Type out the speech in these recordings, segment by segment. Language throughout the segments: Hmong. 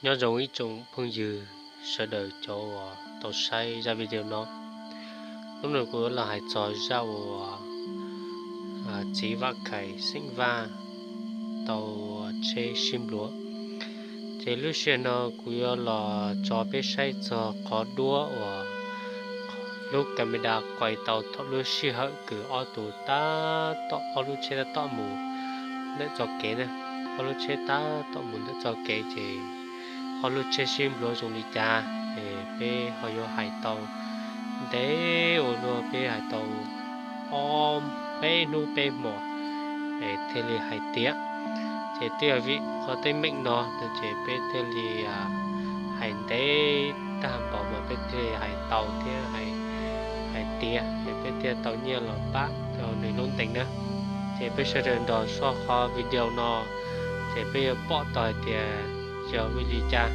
Nyob zoo ib tsoom phooj ywg sawv daws cov uas tau saib zaj video no. Hnub no kuv los hais txog zaj uas txiv Vam Khais xeem Vaj tau tsheb sib nplua. Ces lub sij hawm no kuv yuav los tso peb saib txog qhov duab uas lub camera quay tau thaum lub sij hawm kws ob tug tab tom, ob lub tsheb tab tom mus ntawm txoj kev na, ob lub tsheb tab tom mus ntawm txoj kev ces ob lub tsheb sib nplua zoo li cas es peb ho yuav hais tau ntev ua luaj, peb hais tau ob peb hnub peb hmos es thiaj li hais tiav. Ces twb yog vim qhov teeb meem no ces peb thiaj li hais ntev tag npaum mas peb thiaj li hais tau thiab hais tiav ces peb thiaj tau nyiaj los pab rau nws lub ntees na. Ces peb sawv daws nrog saib qhov video no ces peb yuav pom tau hais tias yog vim li cas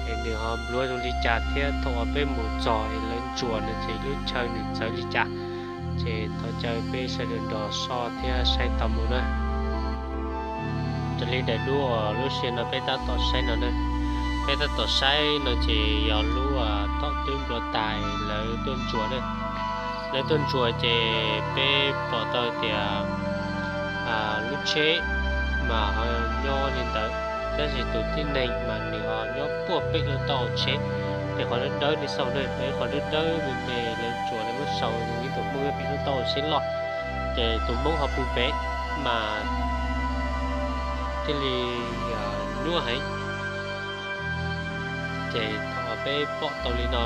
es nws ho nplua zoo li cas thiab thaum uas peb mus txog es lawv ntsuas no ces lub chaw nws txawv li cas. Ces thov caw peb sawv daws nrog saib thiab saib tau mus na. Raws li daim duab uas lub sij hawm no peb tab tom saib no na, peb tab tom saib no ces yog lub thaum twb nplua tas lawv tuaj ntsuas na. Lawv tuaj ntsuas ces peb pom tau tias lub tsheb mas ho nyob li ntawd, tab sis tus tib neeg mas nws ho nyob puag pem lub taub hau tsheb. Ces qhov dawb dawb li xaus ne, qhov dawb dawb me me lawv ntsuas lawv muab sau ib tug Hmoob nyob pem lub taub hau tsheb loj, ces tus Hmoob ho pw pem mas thiaj li nyuaj heev. Ces thaum peb pom tau li no,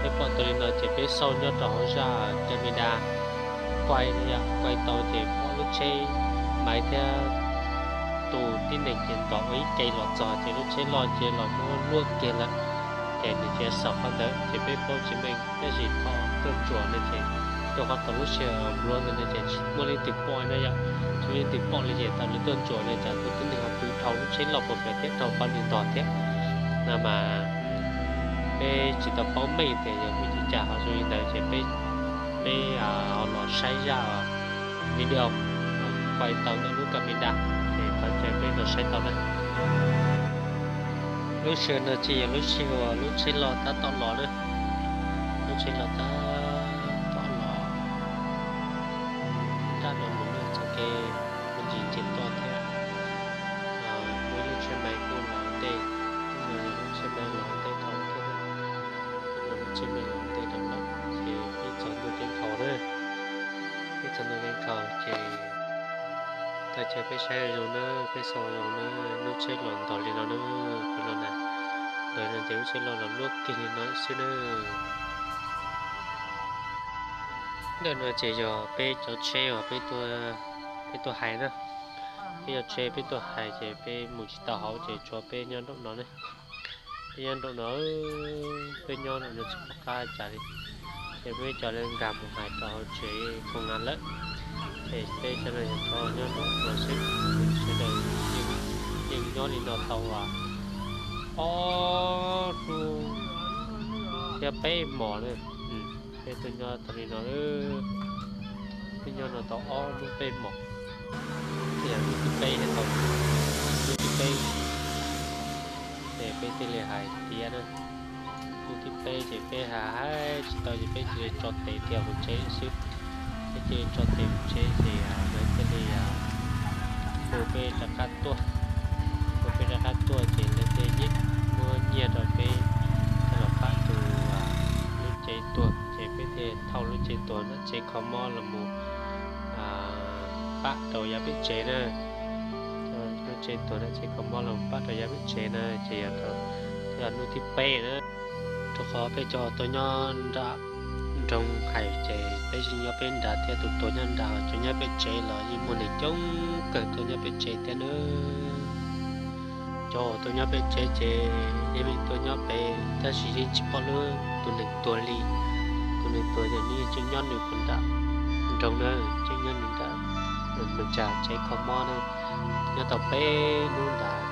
peb pom tau li no ces peb xauj nyob rau hauv zaj camera quay, quay tau ces pom lub tsheb maiv thiab tus tib neeg ces nrov ua ib ke los txog ces lub tsheb loj ces los muab luaj kiag lawm. Ces nws tseem xaus qhov ntawd ces peb paub tsis meej, tab sis thaum tuaj ntsuas no ces rau qhov thaum lub sij hawm nplua ntawd no ces tsis muaj leej twg pom na yom, tsis muaj leej twg pom li ces thaum lawv tuaj ntsuas no ces tus tib neeg ho pw dhau lub tsheb loj puag pem thiab dhau qhov nws ntog thiab no mas peb tsis tau paub meej tias yog vim li cas ho zoo li ntawd ces peb, peb los saib zaj video quay tau ntawm lub camera ces thov caw peb los saib tau na. Lub sij hawm no ces yog lub sij hawm lub tsheb loj tab tom los na, lub tsheb loj tab tom los nram no mus na, txoj kev kuj ntsis ntsia toj thiab. Muaj ib lub tsheb maiv kuj los ua ntej, lub tsheb maiv los ua ntej dhau thiab, lub tsheb maiv los ua ntej dhau lawm ces ib txog ntuj keeb khaus na, ib txog ntuj keeb khaus ces thov caw peb saib zoo na, peb xauj zoo na, lub tsheb los ntog li no na, kuv los na, ntog no ces lub tsheb loj los luaj kiag li no xwb na. Ntawm no ces yog peb cov tsheb uas peb tuaj hais na, peb cov tsheb peb tuaj hais ces peb mus tsis tau hauv ces tshuav peb nyob nraum no ne. Peb nyob nraum no, peb nyob nraum no tsis pom qab cas li. Ces peb cov li nkag mus hais rau hauv tsev koom nas lawm. Ces peb cov no yog cov nyob nraum no xwb, sawv daws yeej nyob li no tau ob hnub thiab peb hmos na. Peb tuaj nyob tau li no, peb nyob no tau ob hnub peb hmos, thiab yog hnub thib peb thiab tau, hnub thib peb ces peb thiaj li hais tiav na. Hnub thib peb ces peb hais hais tsis tau ces peb cia li tso tes dhia mus tsev xwb. Peb cia li tso tes mus tsev ces lawv thiaj li hu peb rov qab tuaj, hu peb rov qab tuaj ces lawv thiaj muab nyiaj rau peb coj los pab tus lub cev tuag ces peb thiaj thauj lub cev tuag ntawm tsev kho mob los mus pab rau yav pem tsev na. Lub cev tuag ntawm tsev kho mob los pab rau yav pem tsev na ces yog, yog hnub thib peb na. Rau qhov peb cov tuaj nyob nram nroog hais ces peb yeej nyob peb nrad thiab, tus tuag nyob nrad, cov nyob pem tsev los yeej muaj neeg coob kawg tuaj nyob pem tsev thiab nawb. Cov tuaj nyob pem tsev ces yeej meem tuaj nyob pem tab sis yeej tsis pom lub tus neeg tuag li. Tus neeg tuag ces nws yeej tseem nyob nws puag nram nroog na, tseem nyob nws nram, nws tsev kho mob na, nyob tau peb hnub nrad